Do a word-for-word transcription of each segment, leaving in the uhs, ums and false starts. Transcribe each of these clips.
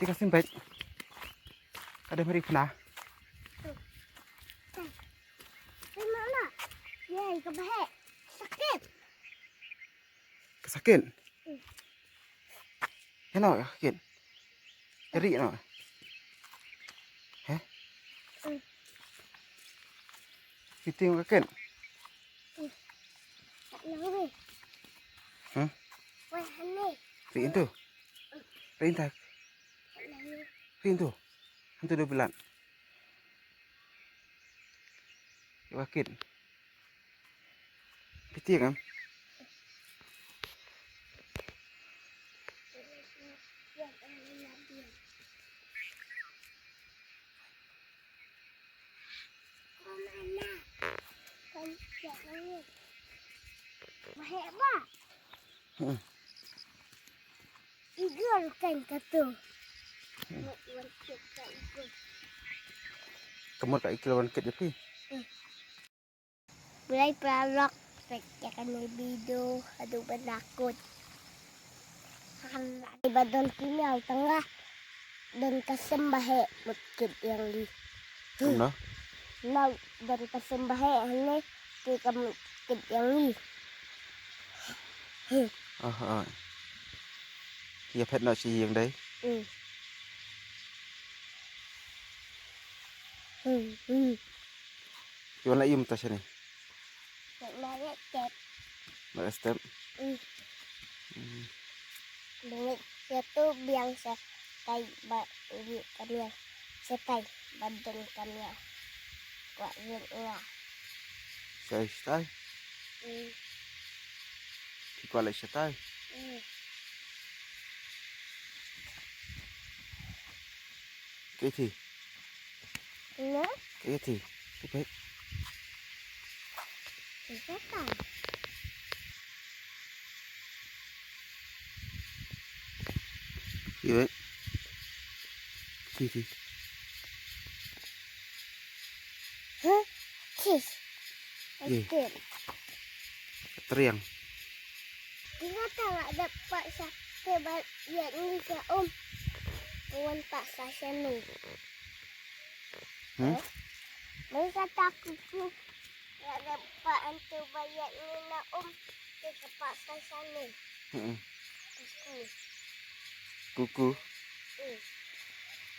Te ka sin bek. Ka dei mari phna. Oi, mama. Yai, ka bahek. Sakit. Ka sakit. Hmm. Heno ka sakit. Eri no. He? Hmm. Fitting ka sakit. Hmm. Tak nang ni. Hmm? Wah, ni. Ri itu. Ri intak. Tak nang ni. Ri itu. Hantu do bilat. Ka sakit. Piti kan? Bahek ba. Hmm. Eagle kan katu. Hmm. Wan kit ka eagle. Kamut ka eagle wan kit ïa phi. Hmm. Blei paralok, peit ïa kane video haduh ba nakut. Hangne ba don ki miaw tang la don ka sem bahek mut kit ïa ngi. Kumno? Nau don ka sem bahek hangne te ka mut kit ïa ngi. Ah, ah. Ïa phet noh shi ïing dei. Hmm. Hmm, hmm. Ïa wan la ïum ta shane. Wan la step. La step. Hmm. Hmm. Bangeit ïa tu biang shatai ba ngi ka miaw. Shatai ba don ka miaw. Kwah ïa nga. Shatai, shatai. Hmm. Ki kwah leit shatai. Hmm. Kaei thi? Hello? Kaei thi? Kaei peit? Kaei peit? Kaei peit? Kaei thi? Huh? Kaei? Kaei? Ka triang. Nga ta la dep pat sa te ba ïa ni sa um. Wan pat sa sa nu. Hmm? Ba sa ta kuku. La dep pat antu ba ïa ni na um. Te ka pat sa sa nu. Hmm. Kuku. Kuku. Hmm.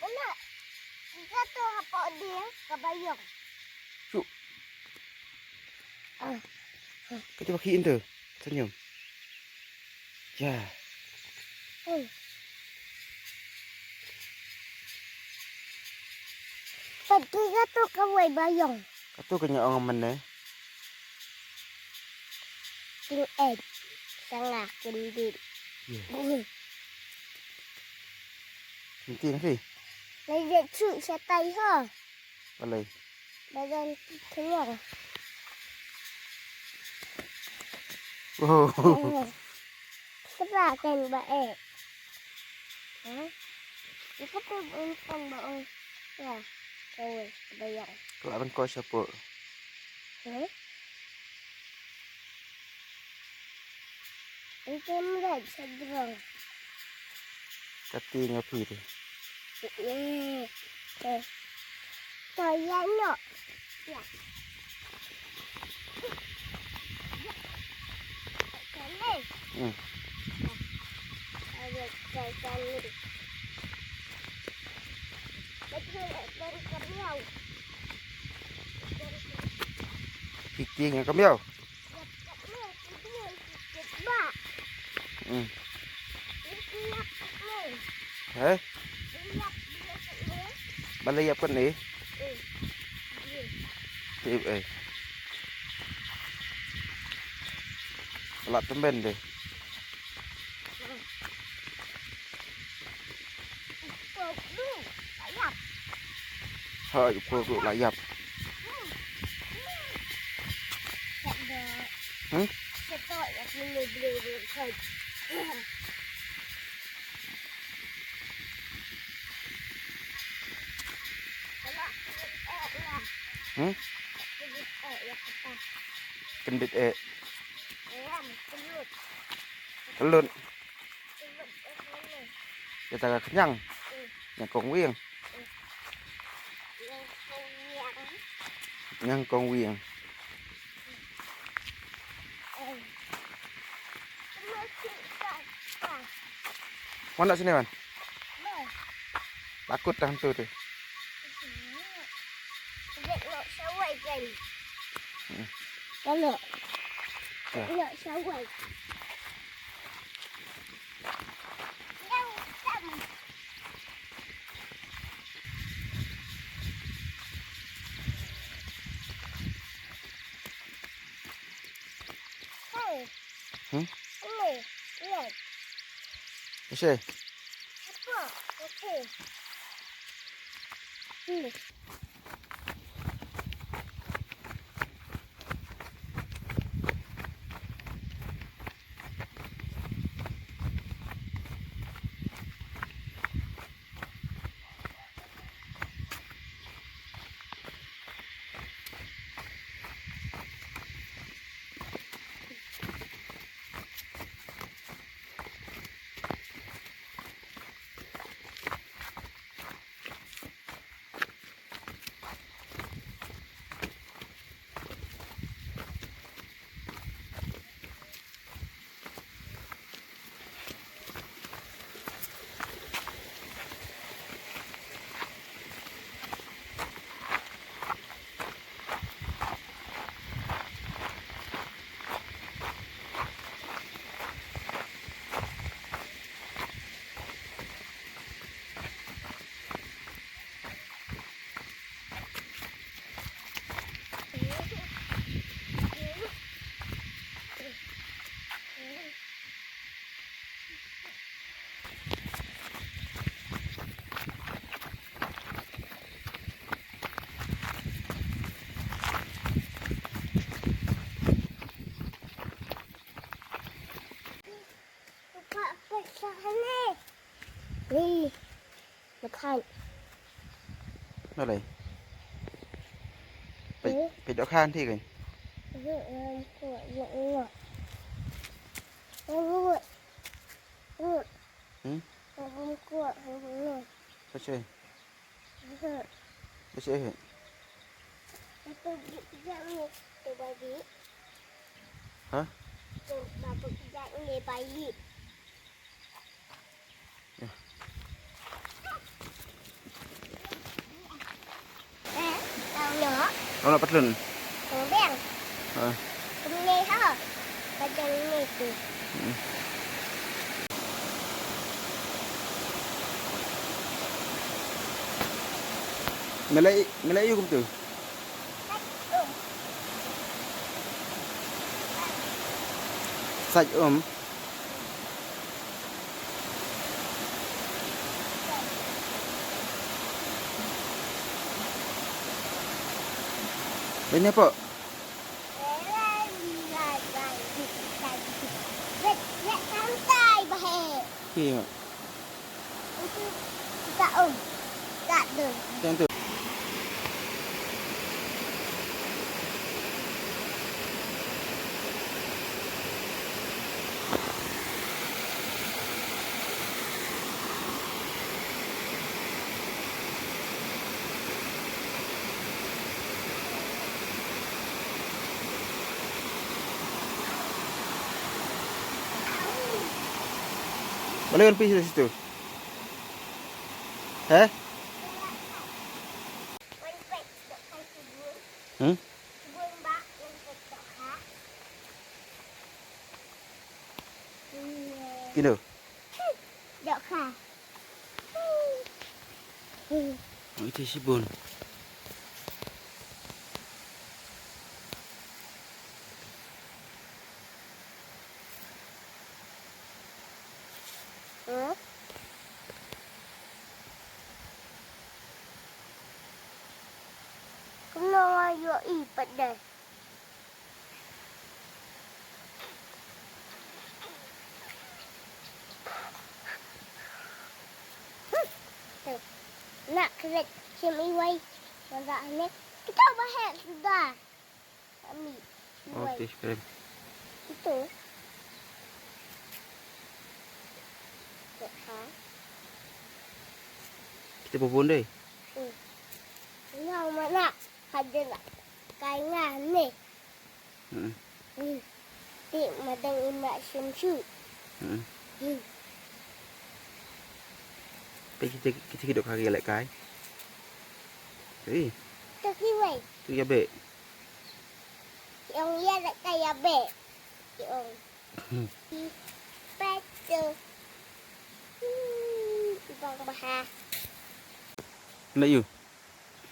Mana? Ka tu apa dia? Ka bayong. Shu. Ka jubab ki intu. Senyum. Ya. Hmm. Pati ka tu kawei bayong. Ka tu ka nya ong mane. King Ed. Sanga kindit. Ya. Enti nasi. Lai dia chu shatai ho. Balei? Badan ki kenyang. Wow. Sera kan ba eh. Ha? Ika tu bukan ba ong. Ya. Kawei bayang. Kau akan kau siapa? Ha? Ito mrad sa drong. Kati nga phi te. Eh, eh. To ya no. Ya. Ya. Kane. Hmm. Ya. Ayo, kane. Betul, betul, kamiau. Fitting ïa ka miaw. Hmm. He? Balei ïap kane? Tip eh. Palat tymmen de. Hoi, u pur ruh la ïap. Hmm? Hmm? Kyndit eh. Kylut. Kita ka kenyang. Nyngkong wiang. Nyngkong wiang. Wan noh sini, wan. Takut dah hantu tu. Hmm. Kalau. Ya. Nak sawai. Hmm? Ni. Makan. Balei? Peit, peit dohkha hangne kan. Hmm? Peit seh. Peit seh. Ha? Ong na patlun. Ong biang. Ha. Kumne ha. Patlun ni tu. Hmm. Me la ïoh, me la ïoh kumtu. Sait um. Ini apa? Iya. Ka um. Ka dun. Macam tu. Balei wan phi sha situ? He? Hmm? Kino? Dohkha. Iti shibun. Hmm? Kumno nga ïohi pat de. Te, na klet shim iwei. Wala ne. Kita ba heh suda. Kami. Oh, iwei. Tis krim. Itu. Dohkha. Te bubun dei. Nga mana hadin kai nga ne. Hmm. Hmm. Ti madang ima shimshu. Hmm. Hmm. Pe kita kita kidok kaki lek kai. Hei. Toki wei. Tu ya be. Yang ya lek kai ya be. Yang. Hmm. Petu. Hmm. Bang baha. Lek yu.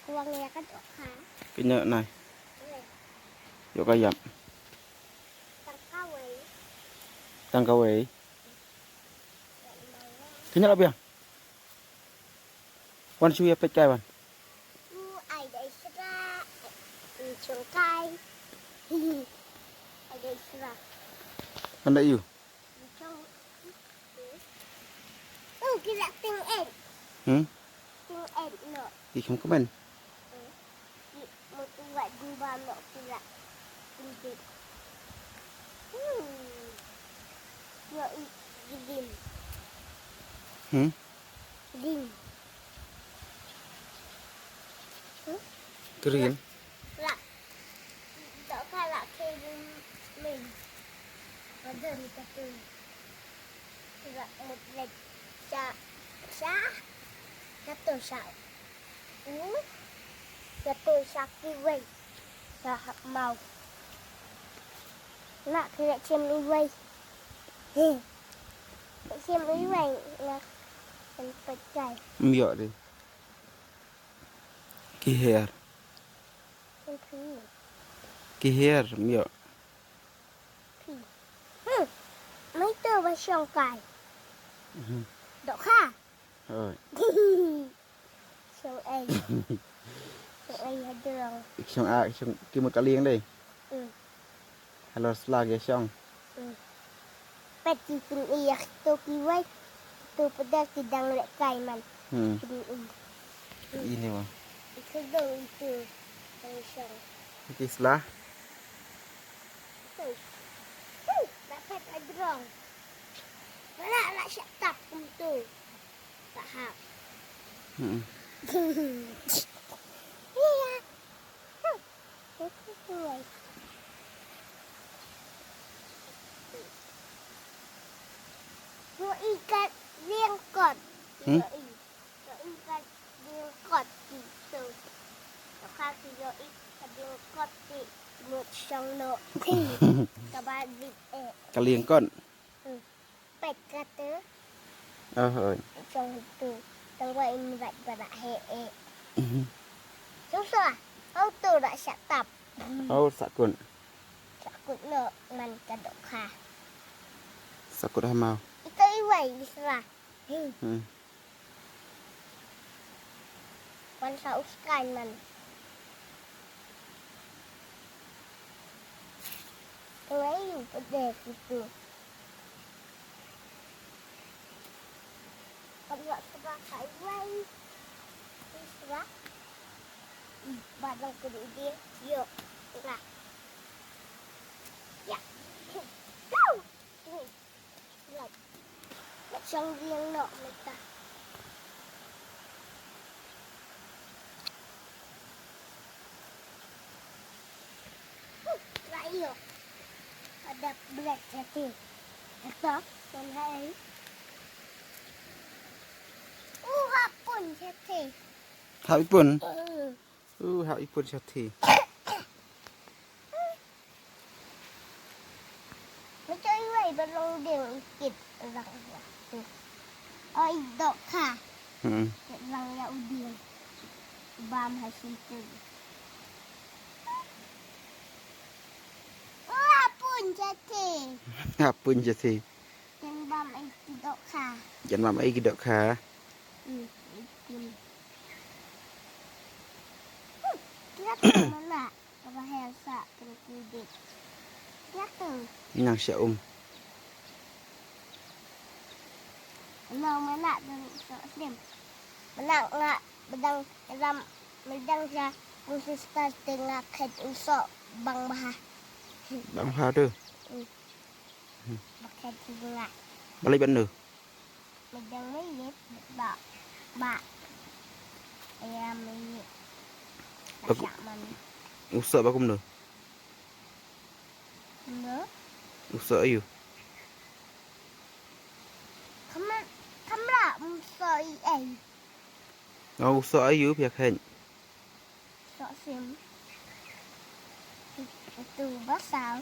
Kuang ïa ka dohkha. Kynnoh nai. Ïoh ka ïap. Tang kawei. Tang kawei. Kynnoh la biang. Wan shu ïa peit kai wan. U ai dei sra. Chong kai. Ai dei sra. Wan da yu. Oh, ki la ting en. Hmm? Ting en no. Ki kham kmen. Hmm. Ki mut wat dum bam no ki la ting en. Hmm. Yo i gidin. Hmm? Din. Hmm? Green. Lak. Dok ka lak ke din. Min. Ada ni katu. Lak mut lek. Sa. Sa. Katu sa. U. Katu sa kiwei. Sa hak mau. Nak kena cem iwei. He. Cem iwei. Nak. Tempat kai. Myo deh. Ki her. Ki her. Ki her, myo. Ki. Hmm. Mai tu ba shong kai. Mhm. Dok ha. Hoi. Shong ai. Shong ai hadrong. Shong a, shong ki mut ka lieng dei. Hmm. Halor sla ge shong. Hmm. Pet ki kin i yak to ki wai. To pedal ki dang lek kai man. Hmm. Kin i. Ini wa. Itu dong itu. Dong shong. Itu sla. Itu. Hmm. Dapat adrong. Mana nak siap tap kum tu. Tak hap. Hmm. Iya. Yo ikat lengkot. Hmm? Yo i. Yo ikat lengkot gitu. Yo kaki yo ikat lengkot di mut shong no. Kabalik eh. Ka lengkot. Hmm. Pet kata. Oh, oh. Shong tu. Tang wa in rat barak he eh. Mhm. Susah. Au tu rak syak tap. Au sakut. Sakut no man ka dok ha. Sakut ha mau. Ito iwai isra. Hmm. Hmm. Wan sa uskan man. Ngai yu pede kitu. Kan wa sra kai wai. Sra. Ba dang ku di di. Yo. Lah. Ya. Go. Lak. Lak shong riang noh mynta. Huh, lak ïoh. Ada bret jati. Kata, kan hai. Uh, hapun jati. Hapun? Uh. Uh, ha ipun shathi. Macam iwai ba long ding ikit lang ya. Tu. Oi dok ha. Hmm. Ikit lang ya uding. Bam ha situ. Oh, apun jati. Apun jati. Jan bam ai ki dok ha. Jan bam ai ki dok ha. Hmm, itim. Hmm, kira tu mana? Apa hel sa kena kudik. Kira tu. Nang sya um. Nang mana tu sok slim. Mana nga bedang ram bedang sa khusus tas tengah khet usok bang bah. Bang bah tu. Hmm. Bakhet sila. Balik ban tu. Medang melit ba ba Ayam ini. Aku- Masak mami. U soh ba kumno? Kumno? U soh aïu? Kam- kamra um soh i ei. Nga u soh aïu phi ïa kheiñ? Soh sim. Itu ba saw.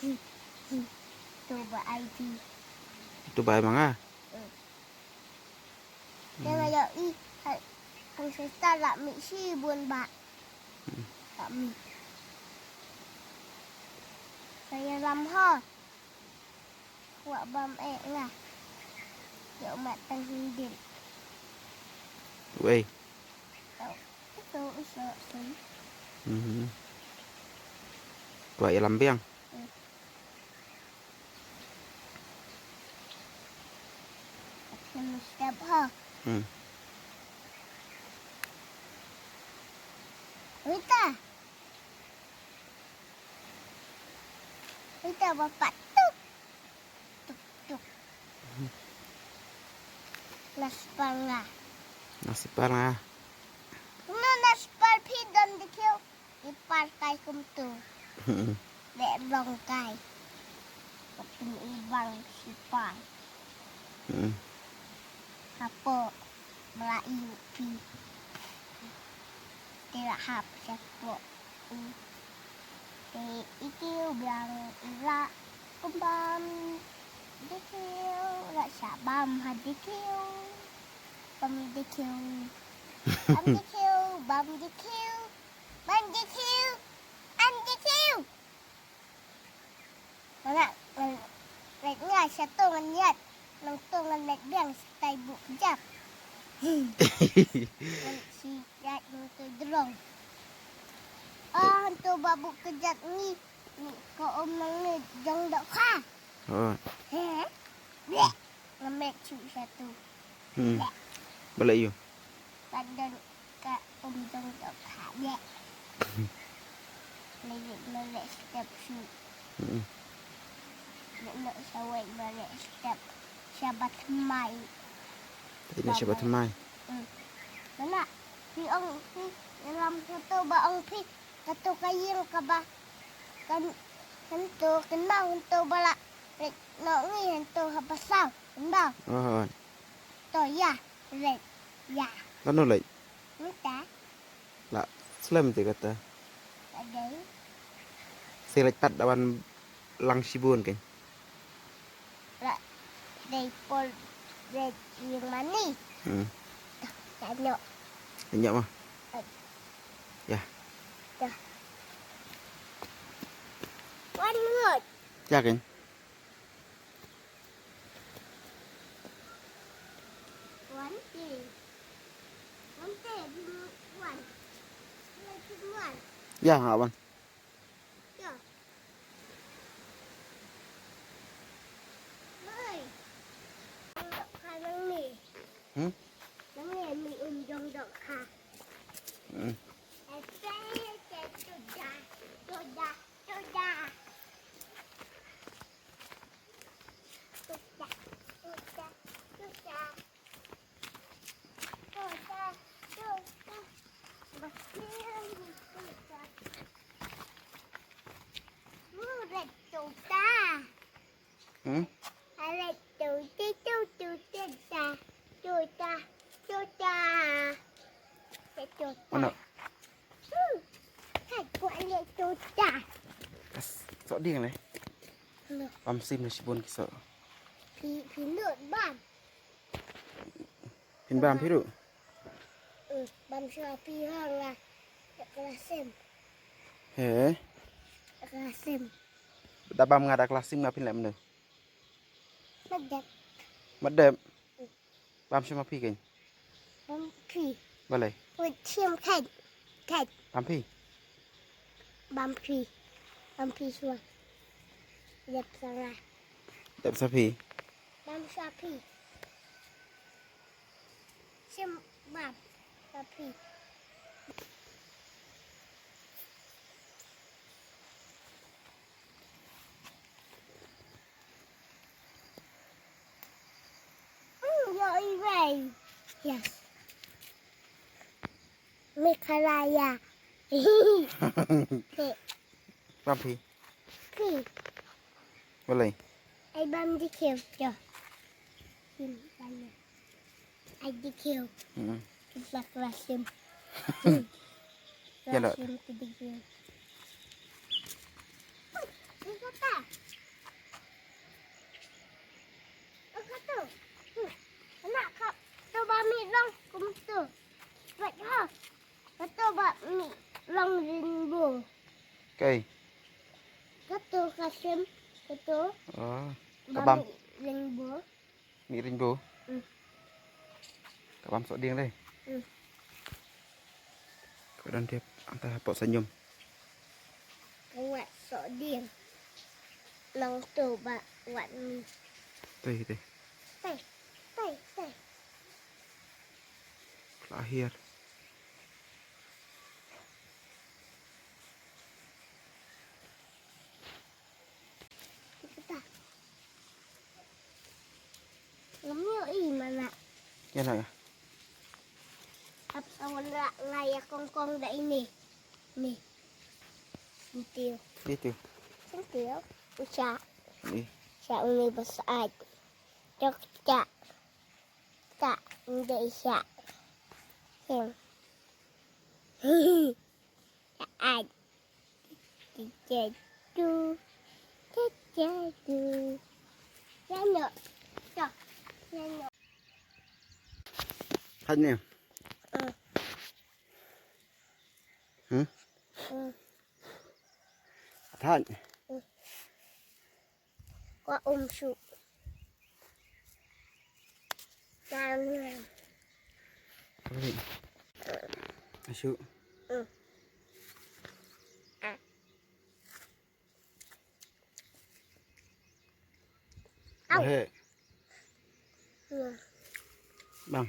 Itu ba ai di. Itu ba ai ma nga. Hmm. Te nga ïohi ha kong sista la mih shibun ba. Hmm. La mih. Sa ïalam ha. Wa bam eh nga. Ïoh mat tang hindin. Wei. Tau. Itu uso sun. Mhm. Wa ïalam biang. Hmm. Aku mesti ha. Hmm. Wita. Wita bapak tuk. Tuk tuk. Naspar nga. Naspar nga. Kumno naspar phi don dikhew. I par kai kumtu. Dek long kai. Kapin i bang si par. Hapo mlai pi. Tira hap sepo. Te i kiew biang i la kumbam dikhew la sha bam ha dikhew. Bam dikhew. Bam dikhew, bam dikhew. Bam dikhew. Bam dikhew. Nga, nga, nga, nga sha to ngan ïat. Nang to ngan leit biang sha tai buh kjat. Ngan shi ïat nang to drong. Ah, to ba buh kjat ngi. Ngi ko um nang ngi jong dohkha. Oh. He? Bleh. Nga met shu sha to. Hmm. Bleh. Balei ïu? Ka don ka um jong dohkha. Bleh. Leit ma leh step shu. Hmm. Leit noh sha wei ma leh step. Sha ba thymmai. Leit noh sha ba thymmai. Hmm. Mana? Phi ong phi ïalam sha to ba ong phi. Kato ka ïing kaba kan, kan to, kan mau kan to ba la leit noh ngi han to ha ba saw, kan mau. Oh. To ïa leit ïa. Lano leit? Mynta. La slem te kata. La dei. Sa leit pat da wan lang shibun kan. La dei por dei ïing mane. Hmm. Ïa noh. Ïa noh ma. Ïa. Wan ngut. Ïa kan. Wan ti. Wan ti wan. Wan. Ïa ha wan. Ïa. Oi. Dohkha nangne. Hmm? Nangne mi um jong dohkha. Hmm. Ese, ese, tuda, tuda, tuda. Tuda, tuda, tuda. Hmm? Mana? Kas, sok ding le. Bam sim na shibun ki sok. Phi, phi lut bam. Phin bam phi ruh? Eh, bam sha phi ha nga. Dak la sim. He. Dak la sim. Da bam nga dak la sim nga phin leh mynno? Mat dep. Mat dep. Bam sha ma phi kein. Bam phi. Balei? Wit sim kein. Kein. Bam phi. Bam phi. Bam phi shuwa. Dep sa nga. Dep sa phi. Bam sha phi. Sim bam sha phi. Mm, ïoh iwei. Yes. Meghalaya. Bam phi. Phi. Balei? Ai bam dikhew jo. Phi bam. Ai dikhew. Hmm. Kita klasim. Ya lo. Klasim ke dikhew. Ini kata. Oh, kata. Hmm. Anak kau tu bami long kumtu. Buat ha. Kato ba mi long rainbow. Kai. Kato kasim kato. Oh. Ba kabam. Mi rainbow. Mi rainbow. Hmm. Kabam sok ding deh. Hmm. Ka don tiap anta hapoh senyum. Kawat sok ding. Long tu ba wat mi. Teh teh. Teh. Teh teh. Lahir. Ngam ïohi mana. Ïa na ïa. Ap awan la nga ïa kongkong da ini. Ni. Sentiu. Sentiu. Sentiu. Ucha. Ni. Cha uni basat. Chok cha. Cha uni da isha. Hem. Cha ad. Cha cha du. Cha cha du. Cha no. Cha. Cha no. Thait ne. Hmm. Hmm. Hmm. Thait. Hmm. Kwah um shuh. Tang. Shuh. Hmm. Ah. Au. Bahe. Hmm. Bang.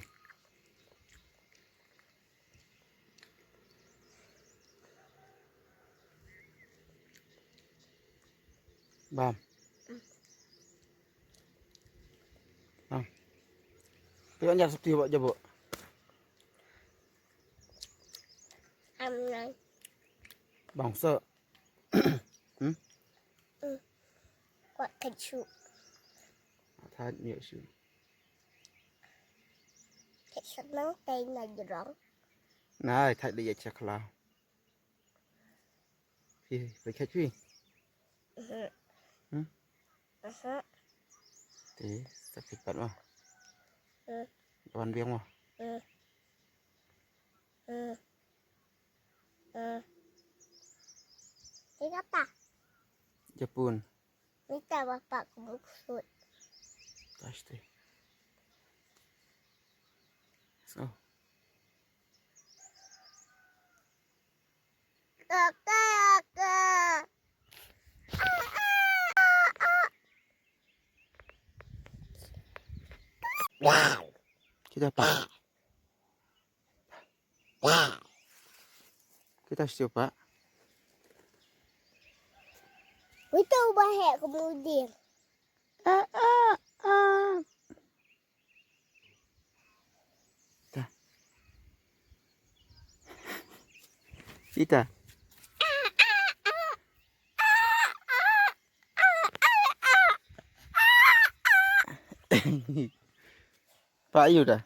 Bam. Bam. Tengok nyar sepi buat jabuk. Am nai. Bang se. Hmm? Hmm. Kuat kecu. Thait miak shu. Kecu nang tei na jrong. Nai, thait le ya chakla. Phi, phi khet phi. Mhm. Hmm? Mhm. Te, sa phi pat ma. Hmm. Wan biang ma. Hmm. Hmm. Hmm. Te kata. Japun. Minta bapak ku maksud. Pasti. So. Kaka, kaka. Kita apa? Kita siapa? Itu bahaya kemudian. Ah, ah, ah. Ita. Ita. Pak Ayu dah.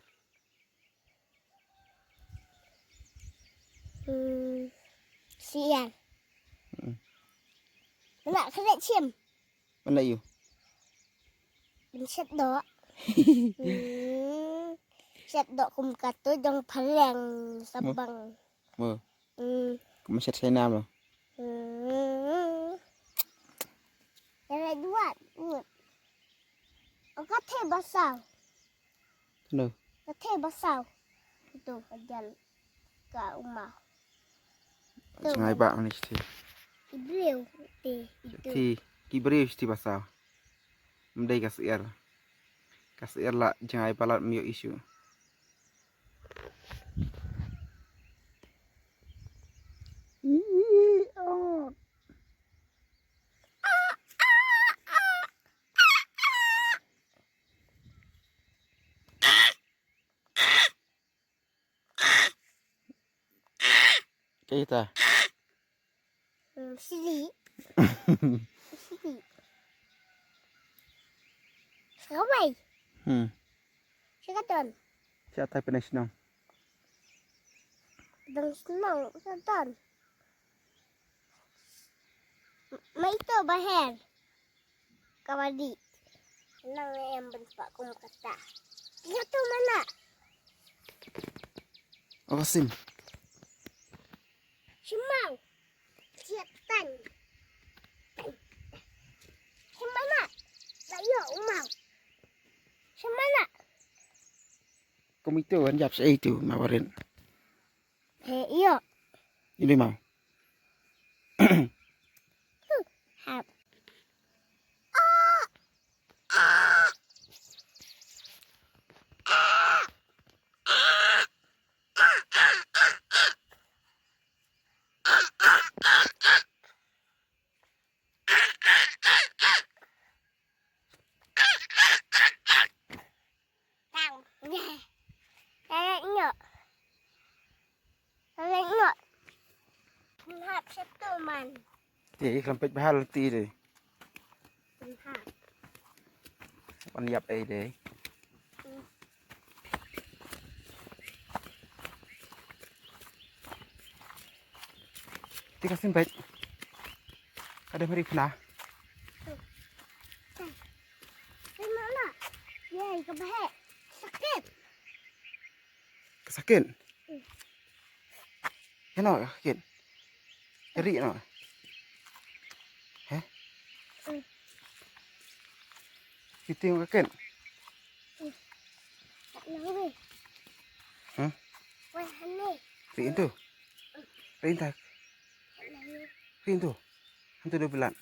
Hmm. Sian. Hmm. Nak kena cium. Mana you? Shat doh. Hmm. Shat doh kum katu jong phaleng sabang. Mo. Hmm. Kum shat sai nam lo. Hmm. Yang dua. Hmm. Oka the basau. No. Ka the basau. Itu ka jal ka uma. Jngai ba ni sti. Ibreu te itu. Ti ki breu sti basau. Mdei ka sir. Ka sir la jngai palat myo isu. Ih, oh. Kaei ta? Hmm, sili. Sili. Sawai. Hmm. Sikaton. Siya tai pene shnong. Dang shnong, sikaton. Mai to baher. Kabadi. Nang em ben pa kum kata. Ito mana? Awasim. Simang. Siatan. Simana? Layo umang. Simana? Komito wan jap sa itu mawarin. He iyo. Ini mau. Hap. Tang. Tang. Tang. Hap satu man. Ti, klam pek bahal ti de. Hap. Wan yap ei de. Ti ka sim pek. Ka de mari khna. Di mana? Yai, ka bahek. Sakit. Ka sakit? Hmm. Kano ka sakit? Ri no. He? Hmm. Kiting ka sakit? Hmm. Tak nang ni. Hah? Wah, ni. Ri itu. Ri intak. Tak nang ni. Ri itu. Itu dua bulan.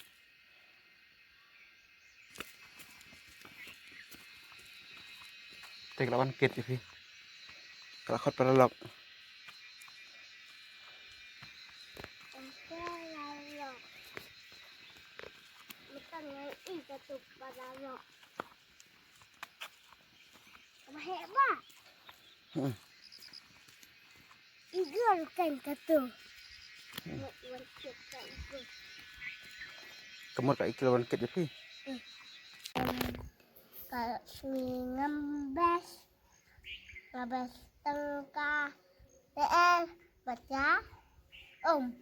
Te ka la wan kit ïa phi. Ka la khot paralok. Paralok. Bukan yang i katu paralok. Bahaya ba. Hmm. Igor kan katu. Wan kit ka igor. Kamut ka ikil wan kit ïa phi. Hmm. Ka sngi ngam bes, ngam bes tang ka T L bad ka um.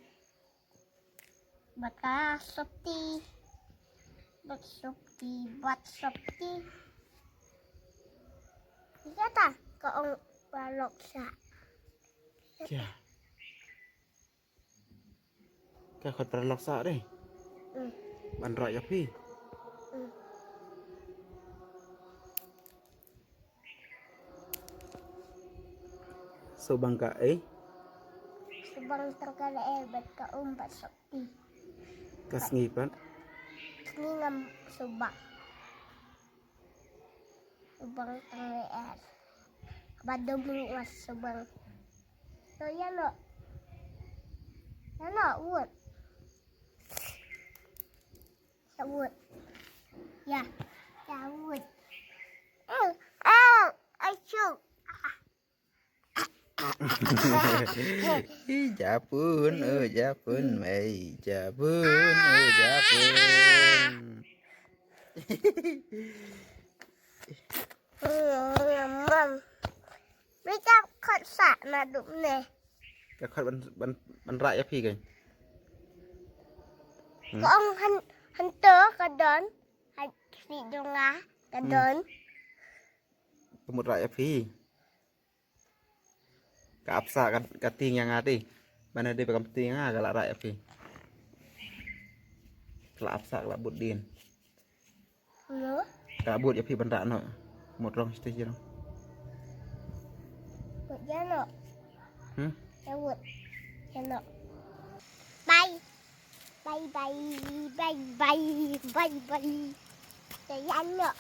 Bad ka sopti. Bad sopti, bad sopti. Ïa ta ka ong paralok sa. Ïa. Ka khot paralok sa de. Hmm. Ban rah ïa phi. Hmm. Subang ka ei? Subang tang ka lyer bad ka um bad sopti. Ka sngi pat? Sngi ngam subang. Subang tang lyer. Ba dum ruh nga subang. To ïa no. Ïa no, wut. Ïa wut. Ïa. Ïa wut. Eh, eh, asyik. Ih, japun, oh, japun, mai, japun, oh, japun. Mam. Bika khot sa na dup ne. Ka khot ban, ban, ban rah ïa phi kan. Hmm? Ka ong han, han to ka don. Han sni donga ka don. Ka mut rah ïa phi. Ka ap sa ka, ka tieng ïa nga te. Ban ïa dei ba kam tieng ïa nga ka la rah ïa phi. Ka la ap sa ka la bud dien. Hello? Ka la bud ïa phi ban rah noh. Mut rong siti jong. Bud ïa noh. Hmm? Ïa bud. Ïa noh. Bye. Bye, bye, bye, bye, bye, bye. Ïa noh.